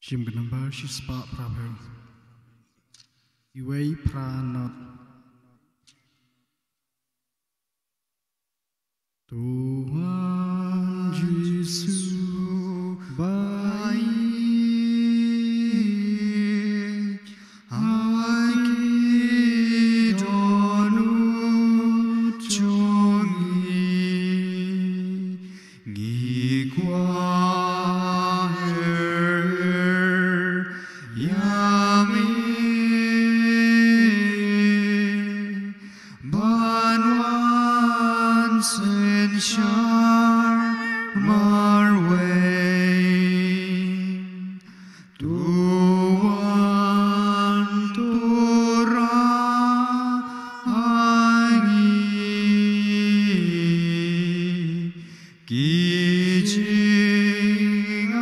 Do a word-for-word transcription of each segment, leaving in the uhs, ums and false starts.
Jingim ka number shispah phra phew. Iwei phra not. To wan Jisu ba ïeit ha ki dohnud jong ngi. Ngi kwah ïa me ban wan synshar marwei. To wan to rah ha ngi ki jingaineh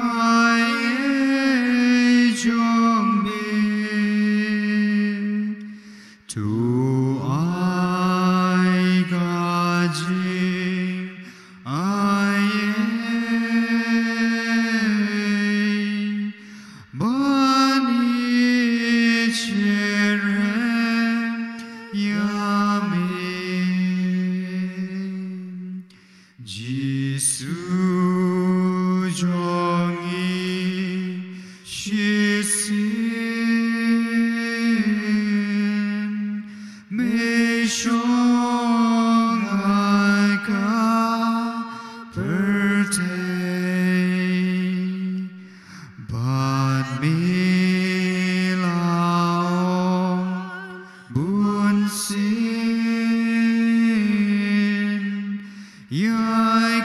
jong me. To ai ka jingaineh ban ïasyriem ïa me. Jisu jong ngi shisien, me shong ha ka pyrthei. Bad me la ong bunsien ïa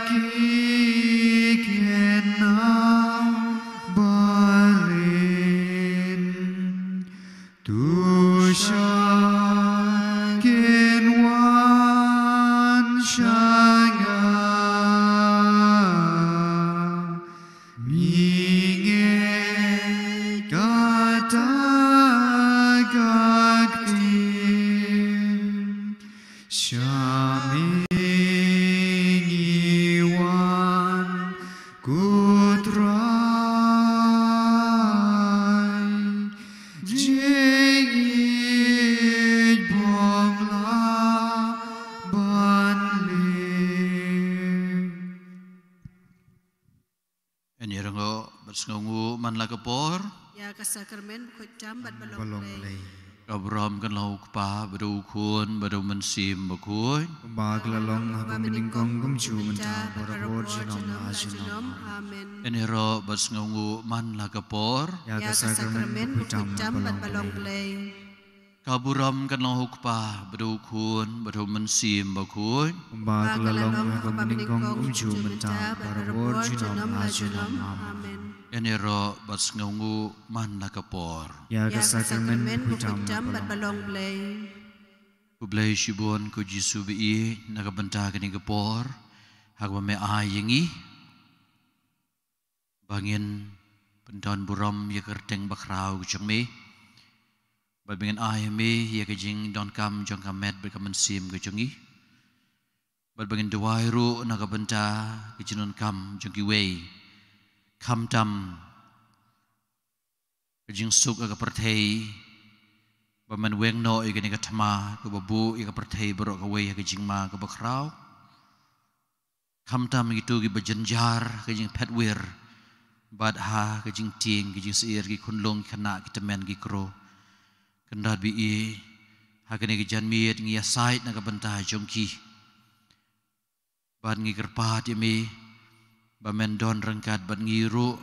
ki khynnah barit. To sha kin wan sha nga. Ngi ngeit kata ka ktien. Sha me ngi wan ko Trai, jingïeit bym lah ban leh. Ngin ïa rngoh bad sngewnguh man la ka por. Ïa ka sakramen bakhuid tam bad ba long Blei. Ka burom kan long ha u Kpa bad ha u Khun bad ha u Mynsiem Bakhuid. Kumba ka la long ha kaba nyngkong kumjuh mynta bad barabor junom la junom. Amen. Ngin ïaroh bad sngewnguh man la ka por. Ïa ka sakramen bakhuid tam bad ba long Blei. Ka burom kan long ha u Kpa bad ha u Khun bad ha u Mynsiem Bakhuid. Kumba ka la long ha kaba nyngkong kumjuh mynta bad barabor junom la junom. Amen. Ngin ïaroh bad sngewnguh man la ka por. Ïa ka sakramen bakhuid tam bad ba long Blei. Khublei shibun ko Jisu ba ïeit na ka bynta kane ka por ha kaba me ai ïa ngi ba ngin pyndon burom ïa ka kyrteng bakhraw ka jong me. Bad ba ngin ai ïa me ïa ka jingdonkam jong ka met bad ka mynsiem ka jong ngi. Bad ba ngin duwai ruh na ka bynta ka jingdonkam jong kiwei. Khamtam ka jingsuk ha ka pyrthei ba men weng noh ïa kane ka thma kaba buh ïa ka pyrthei baroh kawei ha ka jingma kaba khraw. Khamtam kito kiba jynjar ha ka jingphetwir bad ha ka jingtieng ka jingsyier, ki khunlung, ki khynnah, ki tymmen, ki kro. Kynrad ba ïeit ha kane ka janmiet ngi ïasaid na ka bynta jong ki. Bad ngi kyrpad ïa me ba men don ryngkat bad ngi ruh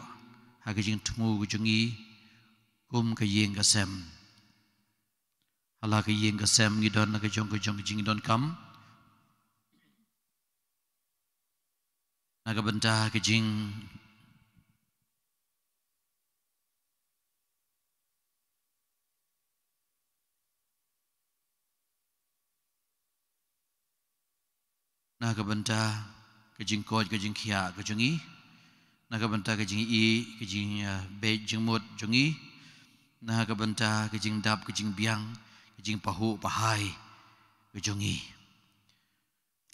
ha ka jingthmu ka jong ngi kum ka ïing ka sem. Ha la ka ïing ka sem ngi don la ka jong ka jong ka jingdonkam. Na ka bynta ka jing Na ka bynta ka jingkoit ka jingkhiah ka jong ngi, na ka bynta ka jingïeit ka jing, eh, beit jingmut jong ngi, na ka bynta ka jingdap ka jingbiang ka jingpahuh pahai ka jong ngi.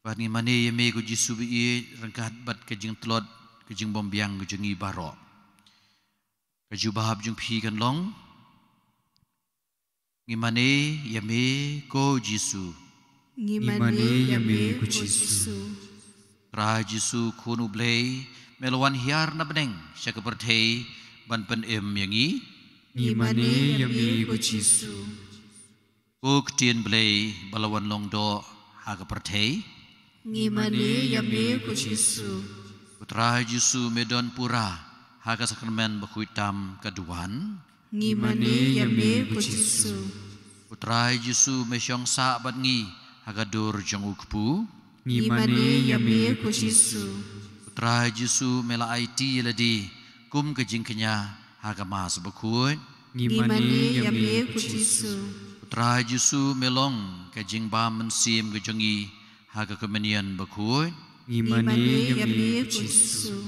Bad ngi mane ïa me ko Jisu ba ïeit ryngkat bad ka jingtlot ka jingbymbiang ka jong ngi baroh. Ka jubab jong phi kan long: Ngi mane ïa me ko Jisu. Ngi mane ïa me ko Jisu. Trai Jisu, Khun U Blei, me la wan hiar na bneng sha ka pyrthei ban pynim ïa ngi. Ngi mane ïa me ko Jisu. Ko Ktien Blei ba la wan long doh ha ka pyrthei. Ngi mane ïa me ko Jisu. Ko Trai Jisu, me don pura ha ka sakramen bakhuid tam ka duwan. Ngi mane ïa me ko Jisu. Ko Trai Jisu, me shong sah bad ngi ha ka dur jong u kpu. Ngi mane ïa me ko Jisu. Ko Trai Jisu, me la aiti ïa lade kum ka jingkñia ha ka Mass bakhuid. Ngi mane ïa me ko Jisu. Ko Trai Jisu, me long ka jingbam mynsiem ka jong ngi ha ka Komunion bakhuid. Ngi mane ïa me ko Jisu.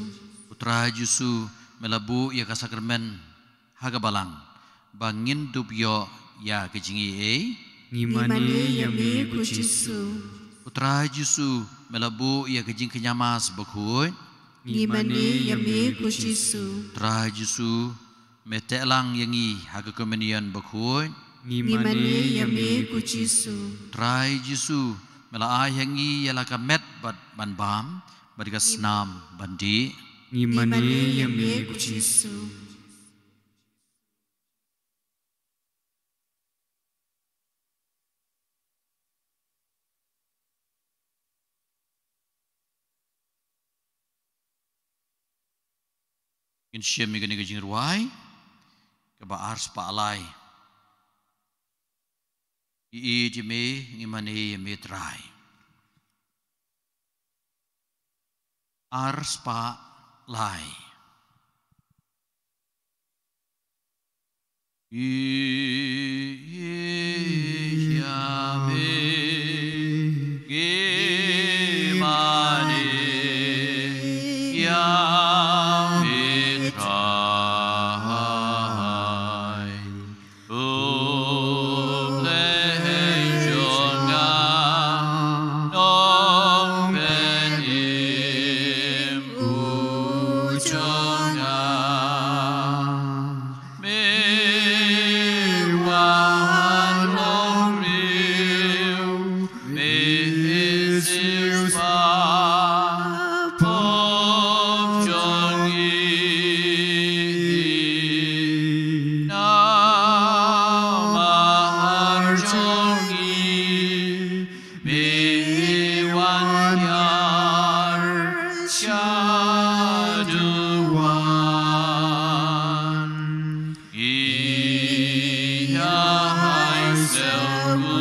Ko Trai Jisu, me la buh ïa ka sakramen ha ka balang ba ngin dup ïoh ïa ka jingaiei. Ngi mane ïa me ko Jisu. Ko Trai Jisu, me la buh ïa ka jingkñia Mass bakhuid. Ngi mane ïa me ko Jisu. Trai Jisu, me teh lang ïa ngi ha ka Komunion bakhuid. Ngi mane ïa me ko Jisu. Trai Jisu, me la ai ha ngi ïa la ka met bad ban bam bad ka snam ban dih. Ngi mane ïa me ko Jisu. Ngin shim ïa kane ka jingrwai kaba ar spah lai. Ïeit ïa me, ngi mane ïa me Trai. Ar spah lai. Ïeit ïa me, ngi mane ïa me Trai. U Blei jong nga, Nongpynim u jong nga. Me wan long briew, me siew spah pop jong ngi. Namar jong ngi me wan hiar sha duwan. Ngi ïa hai sngewbha,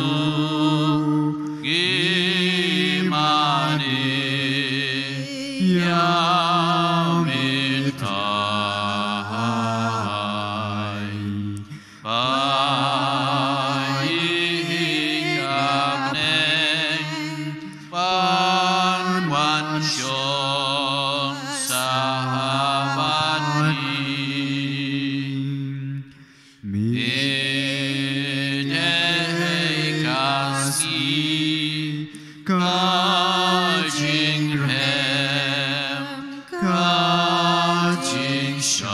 ngi mane ïa me Trai. Ba ïa ka bneng ban wan shong sah bad ngi. Me dei ka sngi ka jingrhem ka jingshai.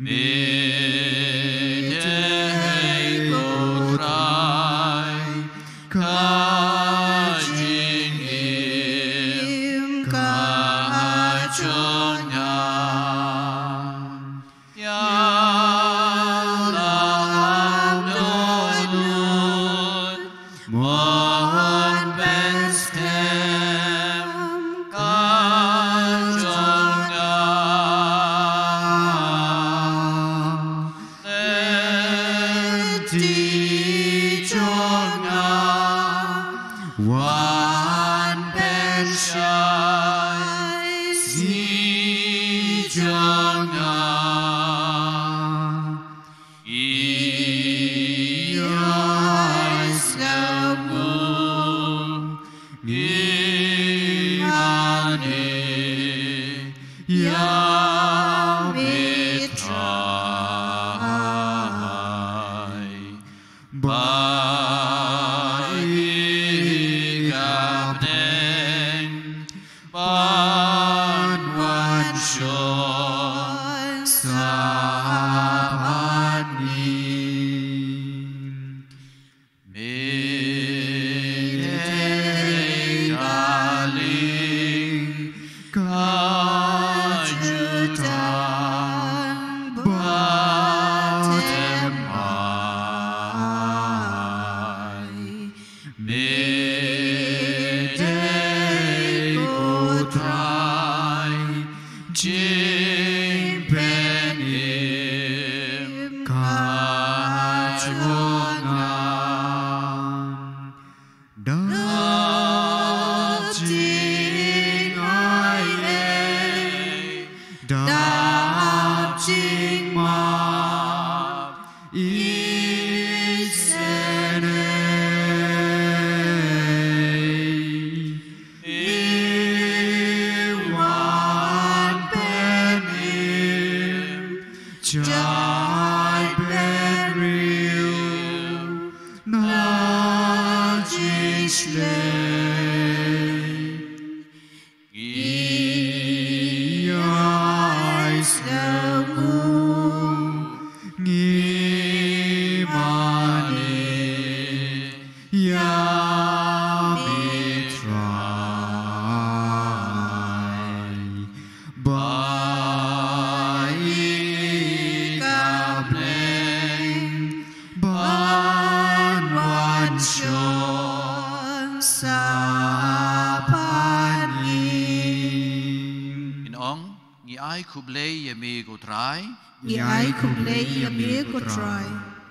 Me dei ko Trai ka jingim ka jong nga. Ïa la dohnud mon pynskhem ka jong nga. Lynti jong nga wan pynshai sngi jong nga. Ïa sngewbha ngi mane ïa me Trai. Ba ïa ka bneng ban wan Jingpynim ka jong nga. Dap jingai ei, dap jingmap isynei. I wan pynim jait bynriew na jingshlei. Ngi ïai sngewbha, ngi mane ïa me Trai, ba ïa ka bneng ban wan shong shaphang ngi. Ngin ong, ngi ai khublei ïa me ko Trai. Ngi ai khublei ïa me ko Trai.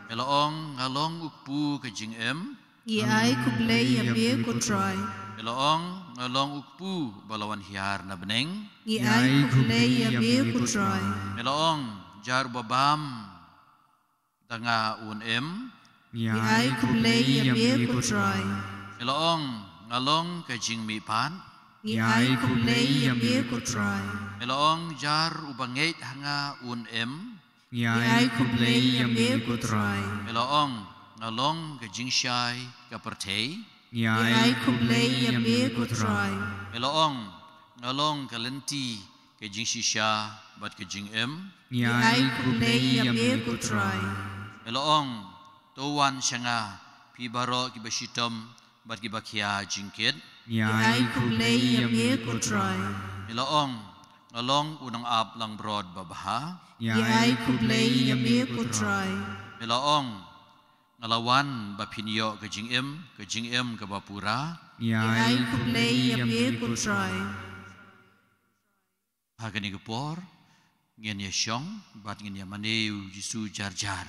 Me la ong, nga long u kpu ka jingim. Ngi ai khublei ïa me ko Trai. Me la ong, nga long u kpu ba la wan hiar na bneng. Ngi ai khublei ïa me ko Trai. Me la ong, jar ba bam da nga un im. Ngi ai khublei ïa me ko Trai. Me la ong, nga long ka jingmihpat. Ngi ai khublei ïa me ko Trai. Me la ong, jar uba ngeit ha nga un im. Ngi ai khublei ïa me ko Trai. Me la ong, nga long ka jingshai ka pyrthei. Ngi ai khublei ïa me ko Trai. Me la ong, nga long ka lynti ka jingshisha bad ka jingim. Ngi ai khublei ïa me ko Trai. Me la ong, to wan sha nga phi baroh kiba shitom bad kiba khia jingkit. Ngi ai khublei ïa me ko Trai. Me la ong, nga long u nongap langbrot babha. Ngi ai khublei ïa me ko Trai. Me la ong, nga la wan ba phin ïoh ka jingim, ka jingim kaba pura. Ngi ai khublei ïa me ko Trai. Ha kane ka por ngin ïa shong bad ngin ïa mane ïa u Jisu jar jar.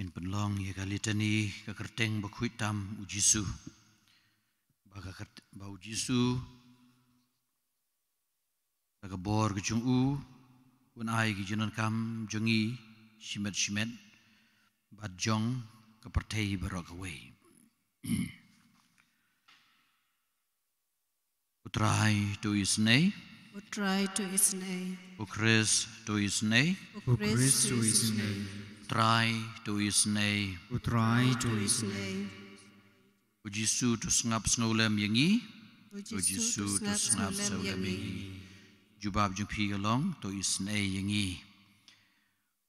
Ngin pynlong ïa ka litani, ka kyrteng bakhuid tam u Jisu. Ba ka kyrt-, ba u Jisu, da ka bor ka jong u, un ai ki jingdonkam jong ngi shimet shimet, bad jong ka pyrthei baroh kawei. U Trai to isynei. U Trai to isynei. U Khrist to isynei. U Khrist to isynei. U Trai to isynei. U Trai to isynei. U Jisu to sngap sngewlem ïa ngi. U Jisu to sngap sngewlem ïa ngi. Jubab jong phi ka long to isynei ïa ngi.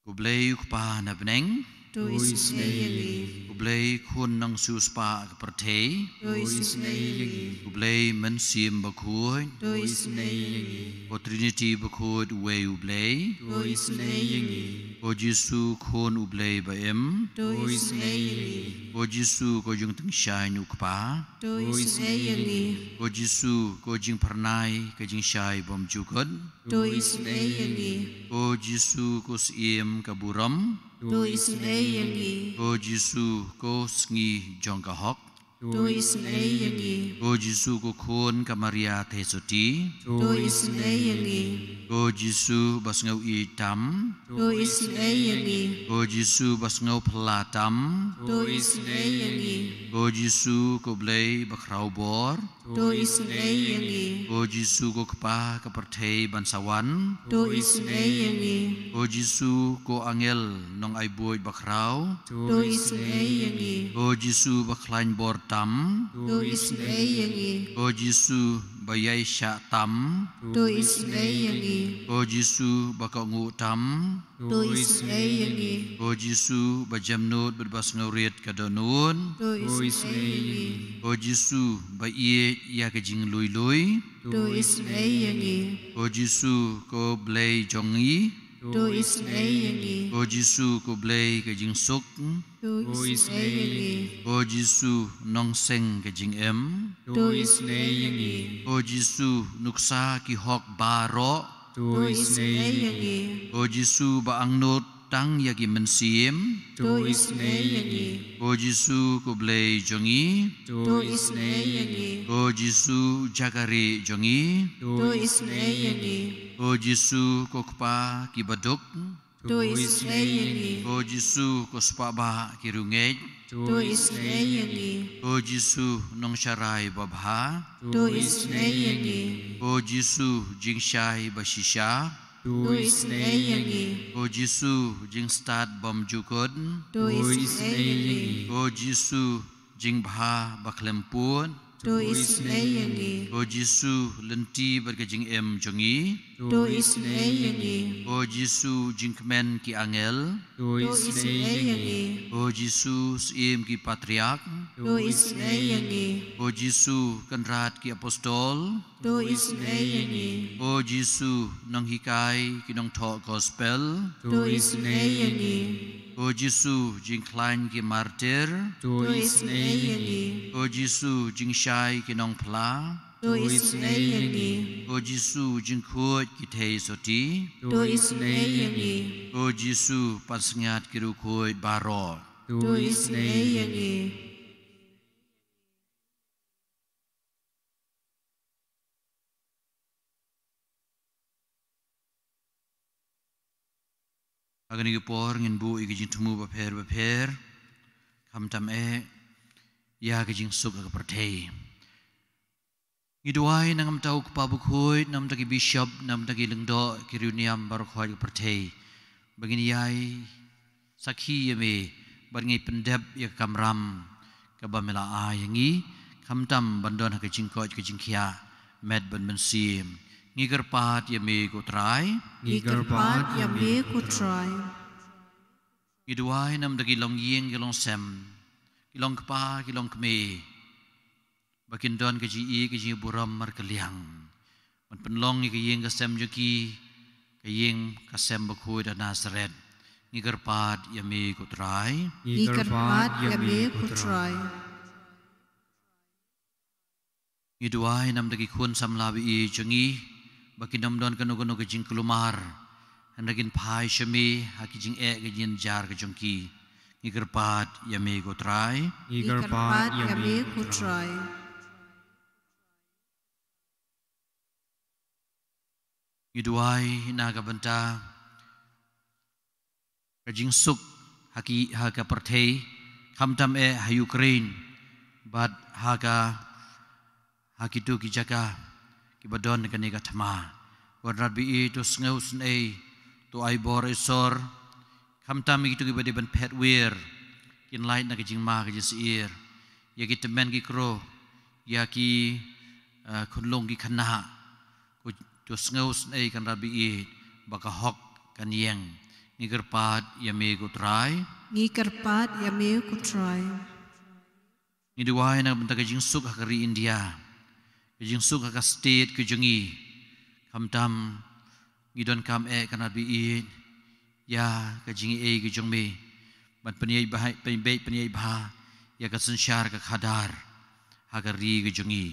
U Blei u Kpa na bneng. To isynei ïa ngi. U Blei Khun nongsiewspah ka pyrthei. To isynei ïa ngi. U Blei Mynsiem Bakhuid. To isynei ïa ngi. U Trinity bakhuid uwei U Blei. To isynei ïa ngi. U Jisu Khun U Blei ba im. To isynei ïa ngi. U Jisu ko jingtyngshaiñ u Kpa. To isynei ïa ngi. U Jisu ko jingphyrnai ka jingshai bymjukut. To isynei ïa ngi. O Jisu ko Syiem ka burom. To isynei ïa ngi. O Jisu ko sngi jong ka hok. To isynei ïa ngi. O Jisu ko khun ka Maria Theisotti. To isynei ïa ngi. O Jisu ba sngew ïeit tam. To isynei ïa ngi. O Jisu ba sngew phylla tam. To isynei ïa ngi. O Jisu ko Blei ba khraw bor. To isynei ïa ngi. O Jisu ko Kpa ka pyrthei ban sa wan. To isynei ïa ngi. O Jisu ko angel nong ai buit ba khraw. To isynei ïa ngi. O Jisu ba khlaiñ bor tam. To isynei ïa ngi. O Jisu ba ïai shah tam. To isynei ïa ngi. O Jisu ba kohnguh tam. To isynei ïa ngi. O Jisu ba jemnud bad ba sngewrit ka dohnud. To isynei ïa ngi. O Jisu ba ïeit ïa ka jinglui lui. To isynei ïa ngi. O Jisu ko Blei jong ngi. To isynei ïa ngi. O Jisu ko Blei ka jingsuk. To isynei ïa ngi. O Jisu nongseng ka jingim. To isynei ïa ngi. O Jisu nuksa ki hok baroh. To isynei ïa ngi. O Jisu ba angnud tang ïa ki mynsiem. To isynei ïa ngi. O Jisu ko Blei jong ngi. To isynei ïa ngi. O Jisu jakari jong ngi. To isynei ïa ngi. O Jisu ko Kpa ki baduk. To isynei ïa ngi. O Jisu ko spah bah ki riewngeit. To isynei ïa ngi. O Jisu nongsharai babha. To isynei ïa ngi. O Jisu jingshai bashisha. To isynei ïa ngi. O Jisu jingstad bymjukut. To isynei ïa ngi. O Jisu jingbha bakhlem pud. To isynei ïa ngi. O Jisu lynti bad ka jingim jong ngi. To isynei ïa ngi. O Jisu jingkmen ki angel. To isynei ïa ngi. O Jisu Syiem ki patriark. To isynei ïa ngi. O Jisu kynrad ki apostol. To isynei ïa ngi. O Jisu nonghikai ki nongthoh gospel. To isynei ïa ngi. O Jisu jingkhlaiñ ki martir. To isynei ïa ngi. O Jisu jingshai ki nongphla. To isynei ïa ngi. O Jisu jingkhuid ki Theisotti. To isynei ïa ngi. O Jisu pansngiat ki riewkhuid baroh. To isynei ïa ngi. Ha kane ka por ngin buh ïa ki jingthmu bapher bapher, khamtam eh ïa ka jingsuk ha ka pyrthei. Ngi duwai na ka bynta u Kpa Bakhuid, na ka bynta ki bishop, na ka bynta ki lyngdoh, ki riewniam baroh ha ka pyrthei, ba ngin ïai sakhi ïa me bad ngin pyndep ïa ka kamram kaba me la ai ïa ngi, khamtam ban don ha ka jingkoit ka jingkhiah met bad mynsiem. Ngi kyrpad ïa me ko Trai. Ngi kyrpad ïa me ko Trai. Ngi duwai na ka bynta ki longïing ki longsem, ki longkpa ki longkmie, ba kin don ka jingïeit ka jingburom markylliang ban pynlong ïa ka ïing ka sem jong ki, ka ïing ka sem bakhuid ha Nasaret. Ngi kyrpad ïa me ko Trai. Ngi kyrpad ïa me ko Trai. Ngi duwai na ka bynta ki khun samla ba ïeit jong ngi, ba kin ym don kano kano ka jingkulmar, hynrei kin phai sha me ha ki jingeh ka jingjar ka jong ki. Ngi kyrpad ïa me ko Trai. Ngi kyrpad ïa me ko Trai. Ngi duwai na ka bynta ka jingsuk ha ki, ha ka pyrthei, khamtam eh ha Ukraine bad ha ka, ha kito ki jaka kiba don kane ka thma. Ko Trai ba ïeit, to sngewsynei, to ai bor, Isor, khamtam ïa kito kiba dei ban phet wir, kin lait na ka jingma ka jingsyier, ïa ki tymmen ki kro, ïa ki, eh, khunlung ki khynnah. Ko, to sngewsynei ko Trai ba ïeit, ba ka hok kan ïeng. Ngi kyrpad ïa me ko Trai. Ngi kyrpad ïa me ko Trai. Ngi duwai na ka bynta ka jingsuk ha ka ri India, ka jingsuk ha ka state ka jong ngi. Khamtam ngi donkam eh ko Trai ba ïeit ïa ka jingaiei ka jong me, ban pynïaid bha, pynbeit pynïaid bha ïa ka synshar ka khadar ha ka ri ka jong ngi.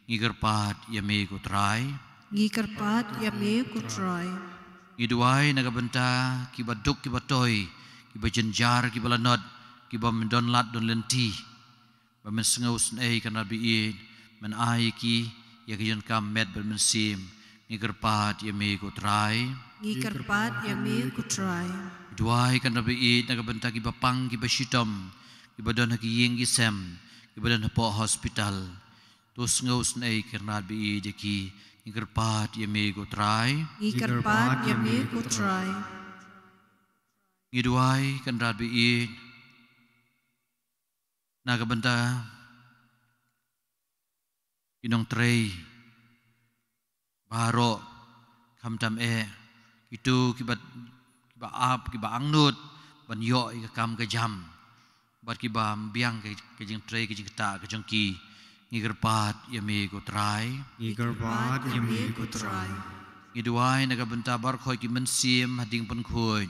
Ngi kyrpad ïa me ko Trai. Ngi kyrpad ïa me ko Trai. Ngi duwai na ka bynta kiba duk kiba toi, kiba jynjar kiba lanot, kiba ym don lad don lynti, ba men sngewsynei ko Trai ba ïeit, men ai ki ïa ka jingdonkam met bad mynsiem. Ngi kyrpad ïa me ko Trai. Ngi kyrpad ïa me ko Trai. Duwai ko Trai ba ïeit na ka bynta kiba pang kiba shitom, kiba don ha ki ïing ki sem, kiba don hapoh hospital. To sngewsynei ko Trai ba ïeit ïa ki. Ngi kyrpad ïa me ko Trai. Ngi kyrpad ïa me ko Trai. Ngi duwai ko Trai ba ïeit na ka bynta ki nongtrei baroh, khamtam eh kito kiba, kiba ap, kiba angnud ban ïoh ïa ka kam ka jam, bad kiba ym biang ka, ka jingtrei ka jingktah ka jong ki. Ngi kyrpad ïa me ko Trai. Ngi kyrpad ïa me ko Trai. Ngi duwai na ka bynta baroh ki mynsiem ha Diengpynkhuid.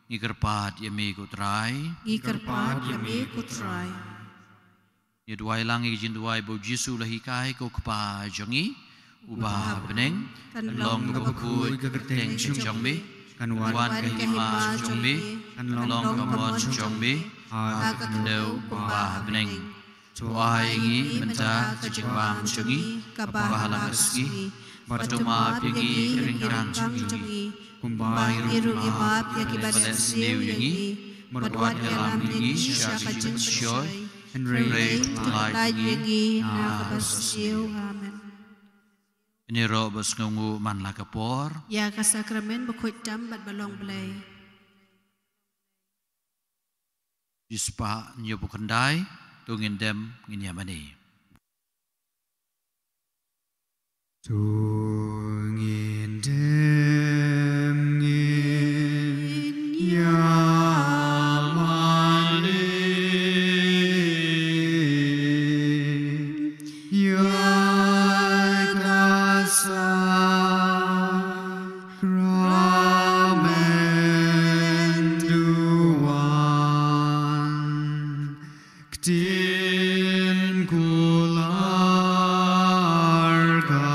Ngi kyrpad ïa me ko Trai. Ngi kyrpad ïa me ko Trai. Ngi duwai lang ïa ka jingduwai ba u Jisu u la hikai, Ko Kpa jong ngi uba ha bneng, kan long kaba khuid ka kyrteng jong me, kan wan ka hima jong me, kan long ka mon jong me ha ka khyndew kumba ha bneng. To ai ïa ngi mynta ka jingbam jong ngi kaba ha la ka sngi, bad to map ïa ngi ki ryngkang jong ngi, kumba ngi ruh ngi map ïa kiba leh sniew ïa ngi, bad wat ïalam ïa ngi sha ka jingpynshoi, hynrei to lait ïa ngi na kaba sniew. Amen. Ïaroh bad sngewnguh man la ka por ïa ka sakramen bakhuid tam bad ba long Blei. Shispah hynñiewphew khyndai, to ngin dem ngin ïa mane. To ngin dem ngin ïa mane ïa ka sakramen duwan. Ktien kular ka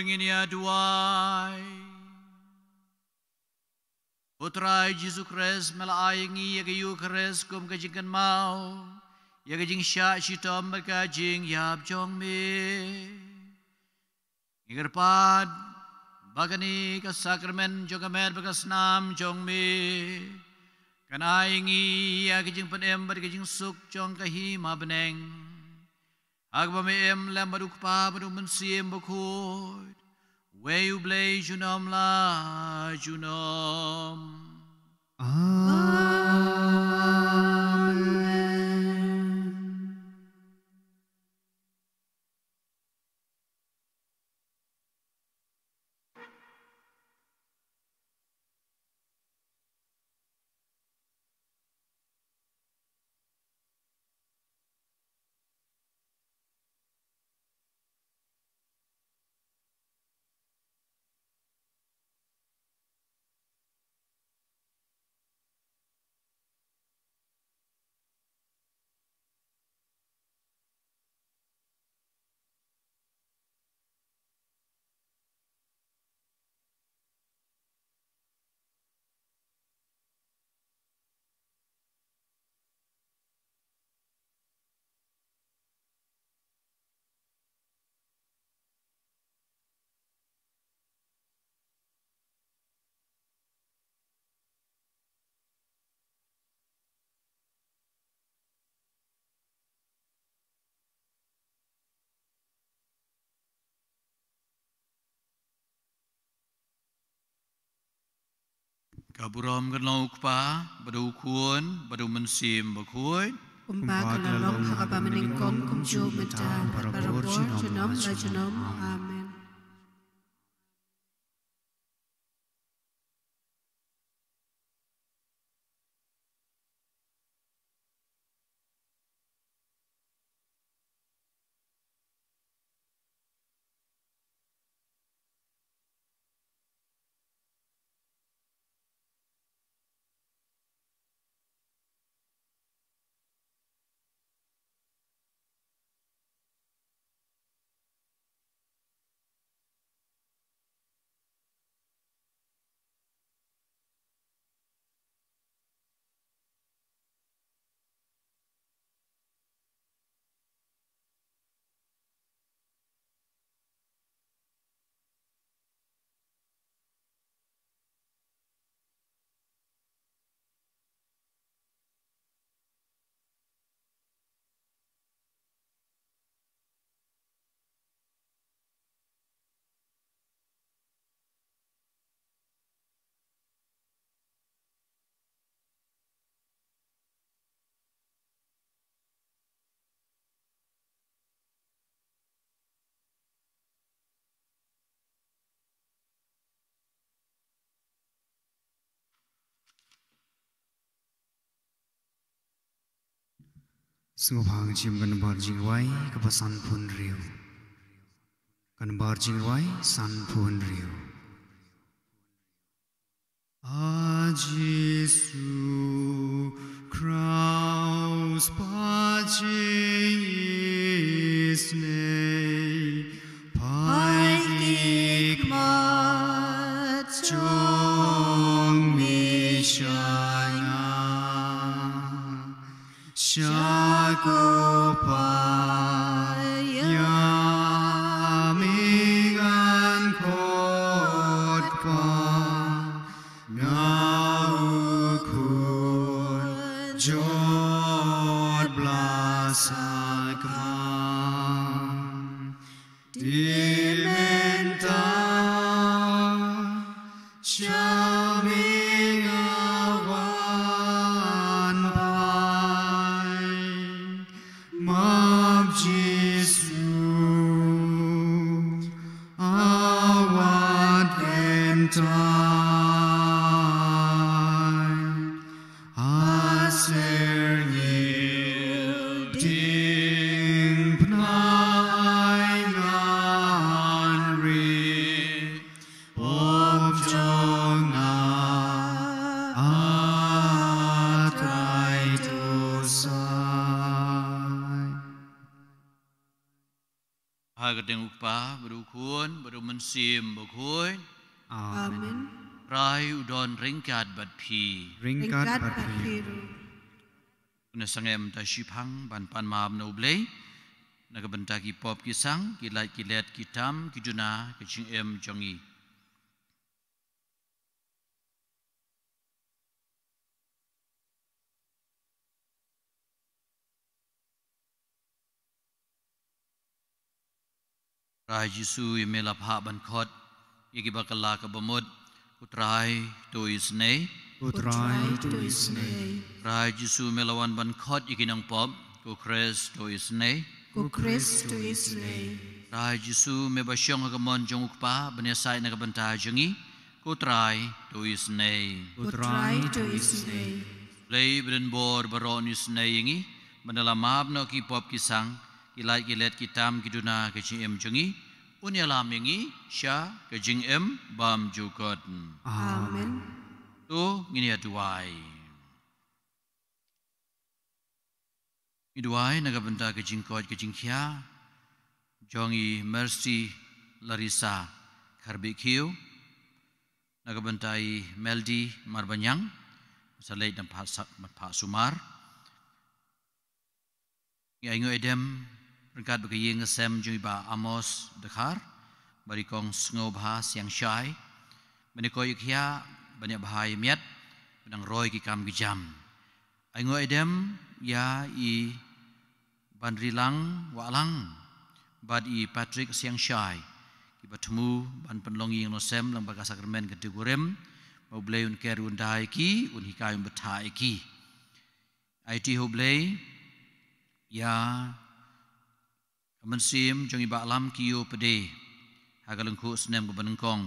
Ngin ïa duwai. Ko Trai Jisu Khrist, me la ai ïa ngi ïa ka Eukharist kum ka jingkynmaw ïa ka jingshah shitom bad ka jingïap jong me. Ngi kyrpad ba kane ka sakramen jong ka met bad ka snam jong me kan ai ïa ngi ïa ka jingpynim bad ka jingsuk jong ka hima bneng. Ha kaba me im lem bad U Kpa bad U Mynsiem Bakhuid, uwei U Blei junom la junom. Amen. Ka burom kan long U Kpa bad U Khun bad U Mynsiem Bakhuid. Kumba ka la long ha kaba nyngkong, kumjuh mynta, barabor, junom la junom. Amen. Sngewbha ngin shim ka nambar jingrwai kaba sanphew hynriew. Ka nambar jingrwai sanphew hynriew. A Jisu Kraist, ba jingisynei, peit ki khmat jong me sha nga. Sha ko paid ïa me ngan khot, Kpa, nga u khun jot bla sakma. Te mynta sha me nga wan phai, Map Jisu, a wat kyntait. A syrngiew diengphna ai ngan rit, pop jong nga a Trai, to sai. Ha ka kyrteng U Kpa, bad U Khun, bad U Mynsiem Bakhuid. Amen. Trai u don ryngkat bad phi. Ryngkat bad phi ruh. Ngin ïa sangeh mynta shiphang ban pan map na U Blei na ka bynta ki pop ki sang, ki lait ki let, ki tam ki duna, ka jingim jong ngi. Trai Jisu, ïa me la phah ban khot ïa kiba kylla ka bamut. Ko Trai, to isynei. Ko Trai, to isynei. Trai Jisu, me la wan ban khot ïa ki nongpop. Ko Khrist, to isynei. Ko Khrist, to isynei. Trai Jisu, me ba shong ha ka mon jong U Kpa ban ïasaid na ka bynta jong ngi. Ko Trai, to isynei. Ko Trai, to isynei. Blei ba don bor baroh un isynei ïa ngi, ban da la map noh ki pop ki sang, ki lait ki let, ki tam ki duna, ka jingim jong ngi, un ïalam ïa ngi sha ka jingim bymjukut. Amen. To ngin ïa duwai. Ngi duwai na ka bynta ka jingkoit ka jingkhia jong i Mercy Larissa Kharbihkhiew, na ka bynta i Meldy Marbaniang, sa leit na phah sa-, phah sumar. Ngi ainguh aidem ryngkat bad ka ïing ka sem jong i Bah Amos Dkhar, bad i Kong Sngewbha Siangshai, ban ïa koit ïa khiah, ban ïa bha ïa miat, ban nang roi ki kam ki jam. Ainguh aidem ïa i Banrilang Wahlang bad i Patrick Siangshai, kiba thmu ban pynlong ïing long sem lyngba ka sakramen ka dei kurim, ba U Blei un ker un da ïa ki, un hikai un bthah ïa ki. Aiti ha U Blei ïa ka mynsiem jong i Bah Lamkioo Pde ha ka lyngkhuh snem kaba nyngkong,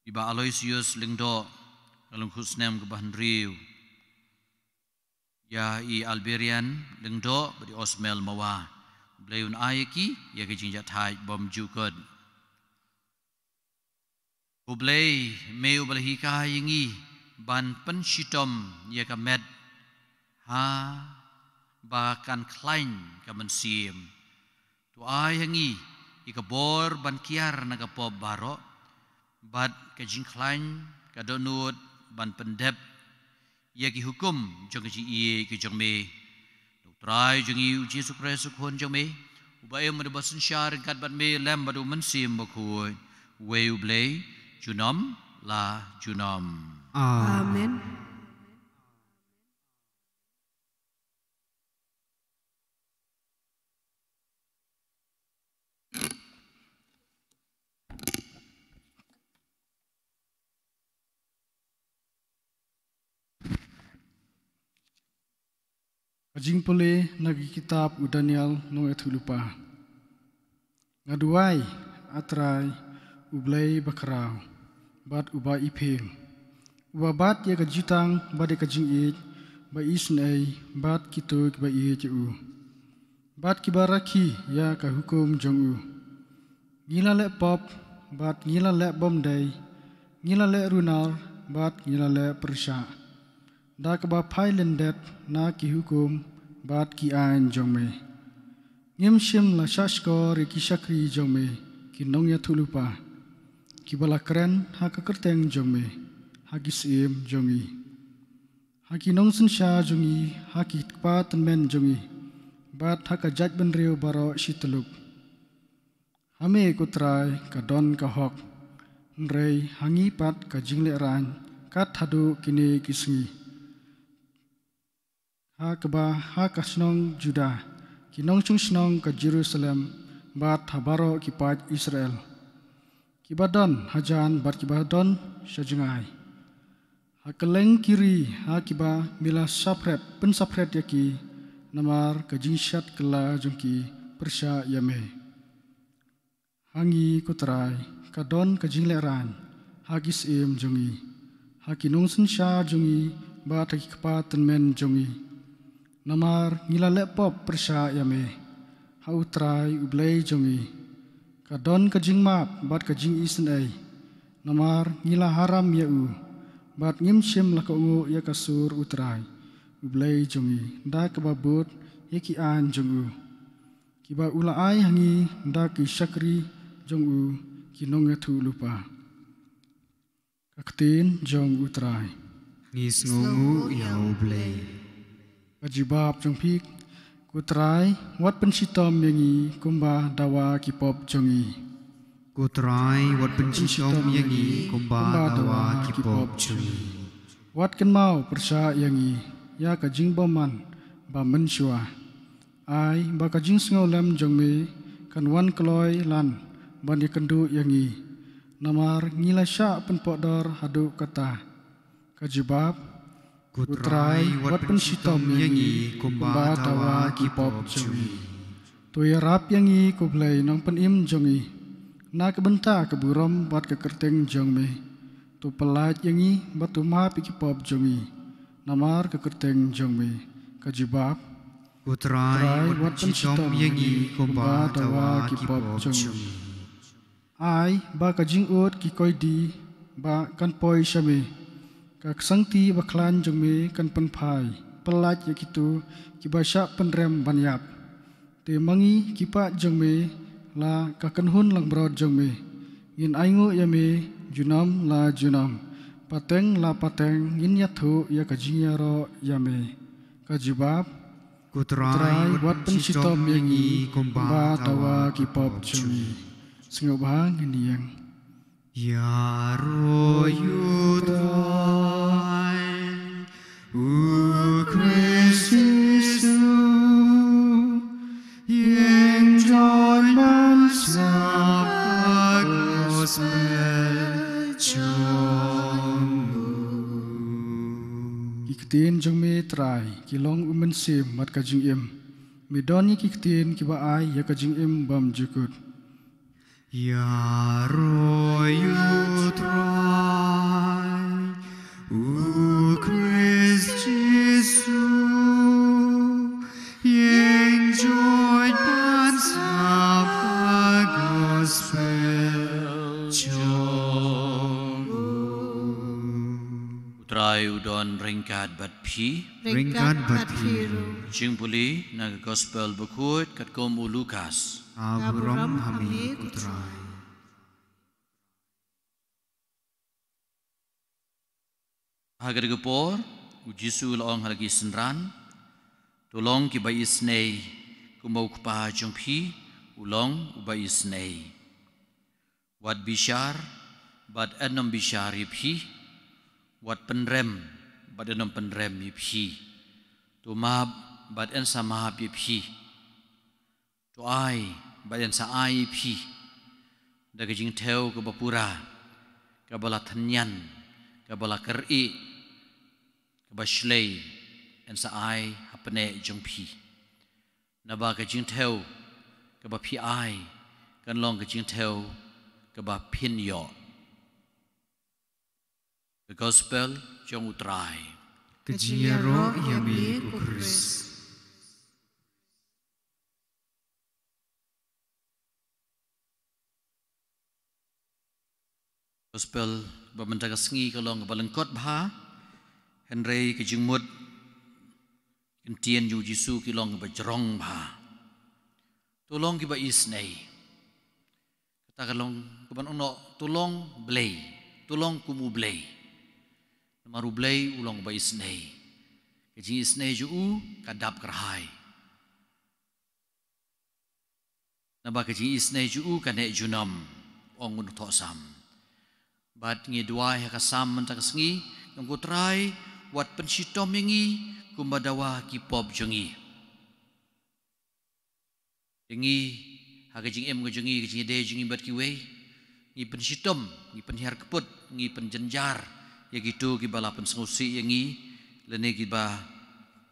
i Bah Aloysius Lyngdoh ha ka lyngkhuh snem kaba hynriew, ïa i Alberian Lyngdoh bad i Osmel Mawa. U Blei un ai ïa ki ïa ka jingjahthait bymjukut. Ko Blei, me uba la hikai ïa ngi ban pynshitom ïa ka met haba kan khlaiñ ka mynsiem, to ai ha ngi ïa ka bor ban kiar na ka pop baroh, bad ka jingkhlaiñ ka dohnud ban pyndep ïa ki hukum jong ka jingïeit ka jong me. Da U Trai jong ngi U Jisu Khrist U Khun jong me, uba im bad uba synshar ryngkat bad me lem bad U Mynsiem Bakhuid, uwei U Blei, junom la junom. Amen. Ka jingpule na ka kitab u Daniel nongïathuhlypa. Nga duwai, A Trai, U Blei bakhraw, bad uba iphieng, uba bat ïa ka jutang bad ïa ka jingïeit, ba isynei bad kito kiba ïeit ïa u, bad kiba rakhe ïa ka hukum jong u. Ngi la leh pop, bad ngi la leh bymdei, ngi la leh runar, bad ngi la leh pyrshah, da kaba phai lyndet na ki hukum bad ki aiñ jong me. Ngim shym la shahshkor ïa ki shakri jong me, ki nongïathuhlypa, kiba la kren ha ka kyrteng jong me ha ki syiem jong ngi, ha ki nongsynshar jong ngi, ha ki kpa tymmen jong ngi, bad ha ka jaitbynriew baroh shi tyllup. Ha me, Ko Trai, ka don ka hok, hynrei ha ngi pat ka jinglehrain kat haduh kine ki sngi. Ha kaba ha ka shnong Judah, ki nongshong shnong ka Jerusalem, bad ha baroh ki paid Israel, kiba don hajan bad kiba don sha jngai, ha kylleng ki ri ha kiba me la saphred, pynsaphred ïa ki, namar ka jingshad kylla jong ki pyrshah ïa me. Ha ngi, Ko Trai, ka don ka jinglehrain ha ki syiem jong ngi, ha ki nongsynshar jong ngi, bad ha ki kpa tymmen jong ngi, namar ngi la leh pop pyrshah ïa me, ha U Trai U Blei jong ngi. Ka don ka jingmap bad ka jingisynei, namar ngi la haram ïa u, bad ngim shym la kohnguh ïa ka sur U Trai U Blei jong ngi, da kaba bud ïa ki aiñ jong u. kiba u la ai ha ngi da ki shakri jong u, ki nongïathuhlypa. Ka ktien jong U Trai. Ngi sngewnguh ïa U Blei. Ka jubab jong phi. Ko Trai, wat pynshitom ïa ngi kumba dawa ki pop jong ngi. Ko Trai, wat pynshitom ïa ngi kumba dawa ki pop jong ngi. Wat kynmaw pyrshah ïa ngi ïa ka jingbymman ba mynshuwa. Ai ba ka jingsngewlem jong me kan wan kloi lan ban ïakynduh ïa ngi. Namar ngi la shah pynpohdor haduh katta. Ka jubab. Ko Trai, wat pynshitom ïa ngi kumba dawa ki pop jong ngi. To ïarap ïa ngi, ko Blei Nongpynim jong ngi, na ka bynta ka burom bad ka kyrteng jong me. To pyllait ïa ngi bad to map ïa ki pop jong ngi namar ka kyrteng jong me. Ka jubab. Ko Trai, wat pynshitom ïa ngi kumba dawa ki pop jong ngi. Ai ba ka jingud ki koidi ba kan poi sha me. Ka ksangti ba khlaiñ jong me kan pynphai pyllait ïa kito kiba shah pynrem ban ïap. Te ma ngi ki paid jong me la ka kynhun langbrot jong me, ngin ainguh ïa me junom la junom, pateng la pateng ngin ïathuh ïa ka jingïaroh ïa me. Ka jubab. Ko Trai, wat pynshitom ïa ngi kumba dawa ki pop jong ngi. Sngewbha ngin ïeng. Ïaroh ïa U Trai, U Khrist Jisu, ïeng join ban sngap ka gospel jong u. Ki ktien jong me Trai ki long u mynsiem bad ka jingim. Me don ïa ki ktien kiba ai ïa ka jingim bymjukut. Ïaroh ïa U Trai, U Khrist Jisu, ïeng join ban sngap ka gospel jong u. U Trai u don ryngkat bad phi. Ryngkat bad phi ruh. Jingpule na ka Gospel Bakhuid katkum u Lukas. Ka burom ha me, ko Trai. Ha kata ka por, u Jisu u la ong ha la ki synran, to long kiba isynei, kumba u Kpa jong phi u long uba isynei. Wat bishar, bad yn ym bishar ïa phi. Wat pynrem, bad yn ym pynrem ïa phi. To map, bad yn sa map ïa phi. To ai, bad yn sa ai ïa phi. Da ka jingthew kaba pura, kaba la tynñian, kaba la kyrieh, kaba shlei, yn sa ai hapdeng jong phi. Naba ka jingthew kaba phi ai kan long ka jingthew kaba phin ïoh. Ka Gospel jong u Trai. Ka jingïaroh ïa me, ko Khrist. Gospel ba mynta ka sngi ka long kaba lyngkot bha, hynrei ka jingmut, ki ktien jong u Jisu ki long kaba jrong bha. To long kiba isynei. Kata ka long kaba ong noh, to long Blei, to long kum u Blei. Namar u Blei u long kaba isynei. Ka jingisynei jong u ka dap kyrhai. Naba ka jingisynei jong u ka neh junom, ong u nongthoh Salm. Bad ngi duwai ha ka Salm mynta ka sngi, ong ko Trai, wat pynshitom ïa ngi kumba dawa ki pop jong ngi. Ïa ngi, ha ka jingim ka jong ngi, ka jingïadei jong ngi bad kiwei, ngi pynshitom, ngi pynhiar kput, ngi pynjynjar ïa kito kiba la pynsngewsih ïa ngi, lane kiba,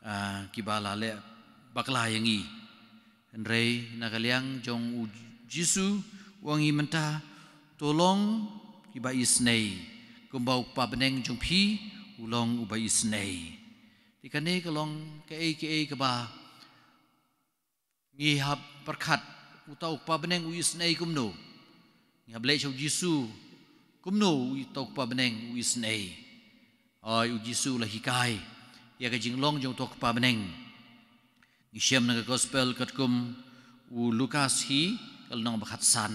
ah, kiba la leh bakla ïa ngi. Hynrei na ka liang jong u Jisu u ong ïa ngi mynta, to long kiba isynei, kumba u Kpa bneng jong phi u long uba isynei. Te kane ka long kaei kaei kaba ngi hap pyrkhat, uta u Kpa bneng u isynei kumno. Ngi hap leit sha u Jisu, kumno uta u Kpa bneng u isynei. Oi, u Jisu u la hikai ïa ka jinglong jong uta u Kpa bneng. Ngi shem na ka Gospel katkum U Lukas hi ka lynnong ba khatsan,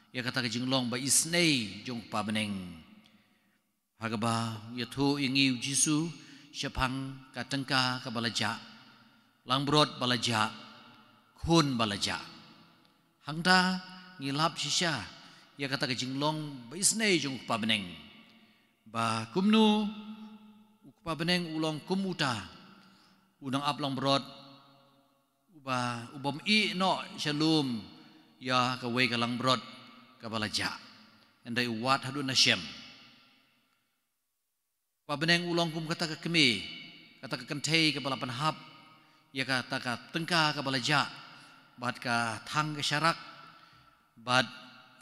ïa kata ka jinglong ba isynei jong u kpa bneng. Ha kaba ïathuh ïa ngi u Jisu shaphang ka tyngka kaba la jah, langbrot ba la jah, khun ba la jah. Hangta ngi lap shisha ïa kata ka jinglong ba isynei jong u kpa bneng, ba kumno u kpa bneng u long kum uta u nongap langbrot uba, u bym ïeh noh sha lum ïa kawei ka langbrot kaba la jah, hynrei u wad haduh na shem. Kpa bneng u long kum kata ka kmie, kata ka kynthei kaba la pynhap ïa kata ka tyngka kaba la jah, bad ka thang ka sharak, bad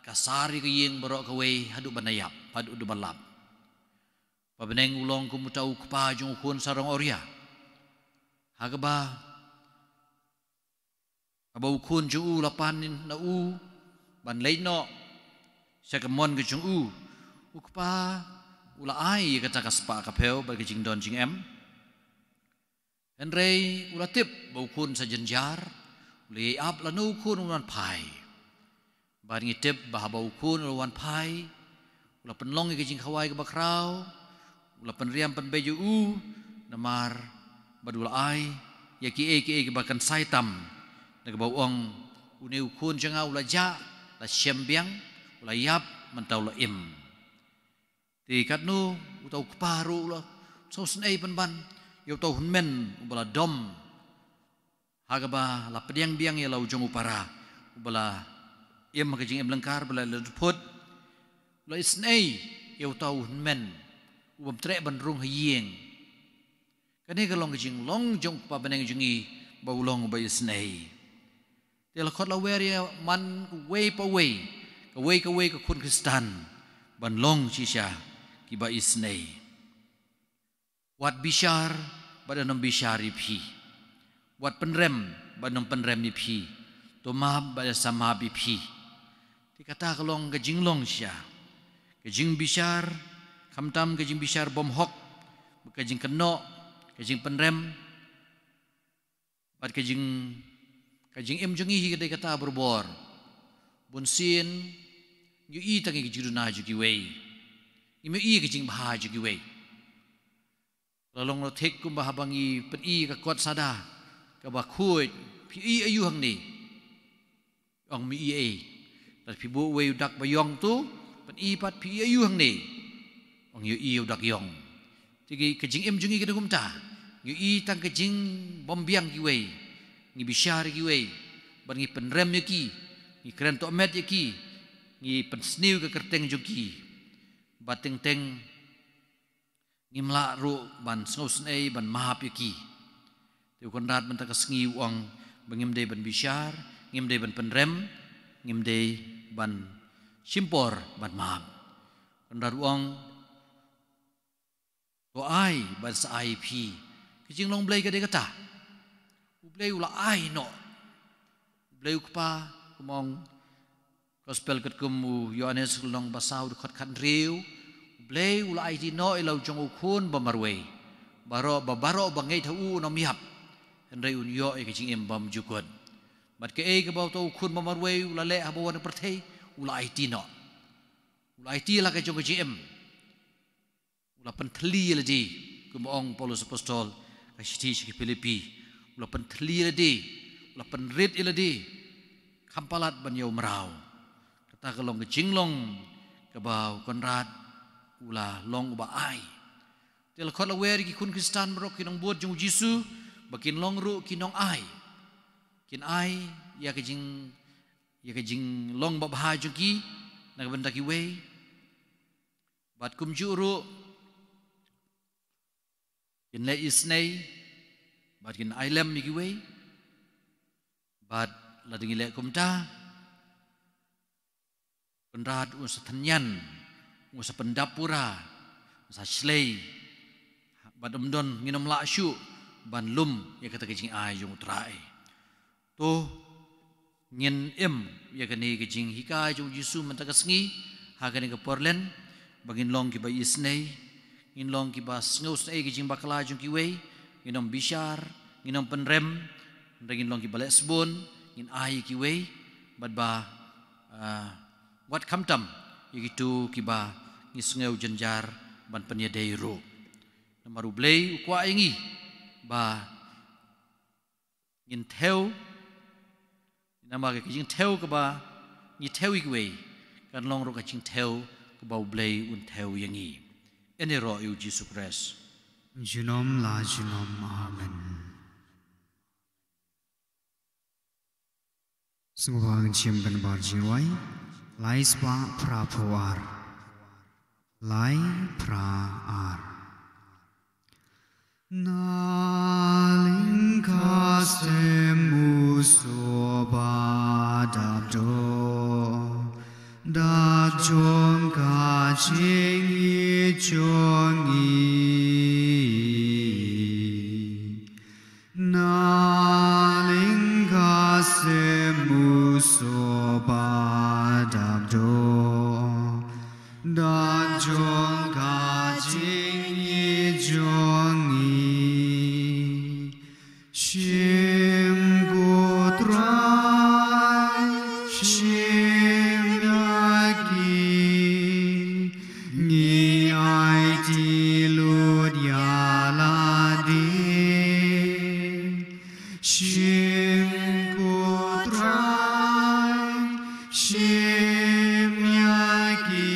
ka sar ïa ka ïing baroh kawei haduh ban da ïap, haduh ban lap. Kpa bneng u long kum uta u kpa jong u khun sarong awria, ha kaba haba u khun jong u la pan na u ban leit noh sha ka mon ka jong u, u kpa u la ai ïa kata ka spah ka phew bad ka jingdon jingem. Hynrei u la tip ba u khun sa jynjar, u la ïai ap lano u khun u wan phai. Bad ngi tip ba haba u khun u la wan phai, u la pynlong ïa ka jingkhawai kaba khraw, u la pynriam pynbeit ïa u, namar bad u la ai ïa kiei kiei kiba kynsai tam, da kaba u ong, une u khun jong nga u la jah, la shem biang, u la ïap, mynta u la im. Te katno uta u kpa ruh u la sngewsynei pynban ïa uta u hynmen uba la dom, ha kaba la pdiang biang ïa la u jong u para uba la im ha ka jingim lyngkar, ba la leit phut. U la isynei ïa uta u hynmen u bym treh ban rung ha ïing. Kane ka long ka jinglong jong u kpa bneng jong ngi, ba u long uba isynei. Te la khot la wer ïa man uwei pa uwei, kawei kawei ka khun Khristan, ban long shisha kiba isynei. Wat bishar bad yn ym bishar ïa phi. Wat pynrem bad yn ym pynrem ïa phi. To map bad yn sa map ïa phi. Te kata ka long ka jinglong shisha, ka jingbishar, khamtam ka jingbishar bymhok, ka jingkynnoh, ka jingpynrem. Bad ka jing, ka jingim jong ngi hi ka dei kata barabor. Bunsien ngi ïohi tang ïa ka jingduna jong kiwei, ngim ïohi ka jingbha jong kiwei. La long la thik kumba haba ngi pyni ka kot sada kaba khuid, phi ïohi aïu hangne? Ong, ym ïohi ei. Lada phi buh uwei u dak ba ïong to, pyni pat, phi ïohi aïu hangne? Ong, ïohi u dak ïong. Te ka jingim jong ngi ka dei kumta. Ngi ïohi tang ka jingbymbiang kiwei, ngi bishar ïa kiwei, bad ngi pynrem ïa ki, ngi kren tohmet ïa ki, ngi pynsniew ka kyrteng jong ki. Bad teng teng ngim lah ruh ban sngewsynei ban map ïa ki. Te u Kynrad mynta ka sngi u ong ba ngim dei ban bishar, ngim dei ban pynrem, ngim dei ban shim por ban map. Kynrad u ong, to ai ban sa ai ïa phi. Ka jinglong Blei ka dei kata. U Blei u la ai noh. U Blei u Kpa, kumba ong Gospel katkum u Ïoannis lynnong ba saw dkhot khathynriew, U Blei u la aiti noh ïa la u jong u khun ba marwei. Baroh, ba baroh ba ngeit ha u un ym ïap, hynrei un ïoh ïa ka jingim bymjukut. Bad kaei kaba uta u khun ba marwei u la leh haba wan ha pyrthei, u la aiti noh. U la aiti la ka jong ka jingim. U la pynthylli ïa lade, kumba ong Paulus Apostol, ka shithi sha ki Philippi. U la pynthylli ïa lade, u la pynrit ïa lade, kham palat ban ïa u mraw. Kata ka long ka jinglong kaba u Kynrad u la long uba ai. Te la khot la wer ïa ki khun Khristan baroh ki nongbud jong u Jisu, ba kin long ruh ki nongai. Kin ai ïa ka jing, ïa ka jinglong babha jong ki na ka bynta kiwei. Bad kumjuh ruh kin leh isynei, bad kin ai lem ïa kiwei. Bad lada ngi leh kumta, Kynrad un sa tynñian, un sa pyndap pura, un sa shlei. Bad ym don, ngin ym lah shuh ban lum ïa kata ka jingai jong U Trai. To ngin im ïa kane ka jinghikai jong u Jisu mynta ka sngi, ha kane ka por Lent, ba ngin long kiba isynei, ngin long kiba sngewsynei ka jingbakla jong kiwei, ngin ym bishar, ngin ym pynrem, hynrei ngin long kiba leh sbun, ngin ai ïa kiwei, bad ba, ah, wat khamtam ïa kito kiba ngi sngew jynjar ban pynïadei ruh. Namar U Blei u kwah ïa ngi ba ngin thew, namar ka jingthew kaba ngi thew ïa kiwei kan long ruh ka jingthew kaba U Blei un thew ïa ngi. Ïaroh ïa U Jisu Khrist. Junom la junom. Amen. Sngewbha ngin shim kynmaw jingrwai. Lai spah phra phew ar. Lai phra ar. Na lyngkha stem u soh ba dap doh, da jong ka jingïeit jong ngi. Na lyngkha stem u soh ba dap doh, da jong ka jingïeit jong ngi. Shim ko Trai, shim ïa ki, ngi aiti lut ïa lade. Shim ko Trai, shim ïa ki,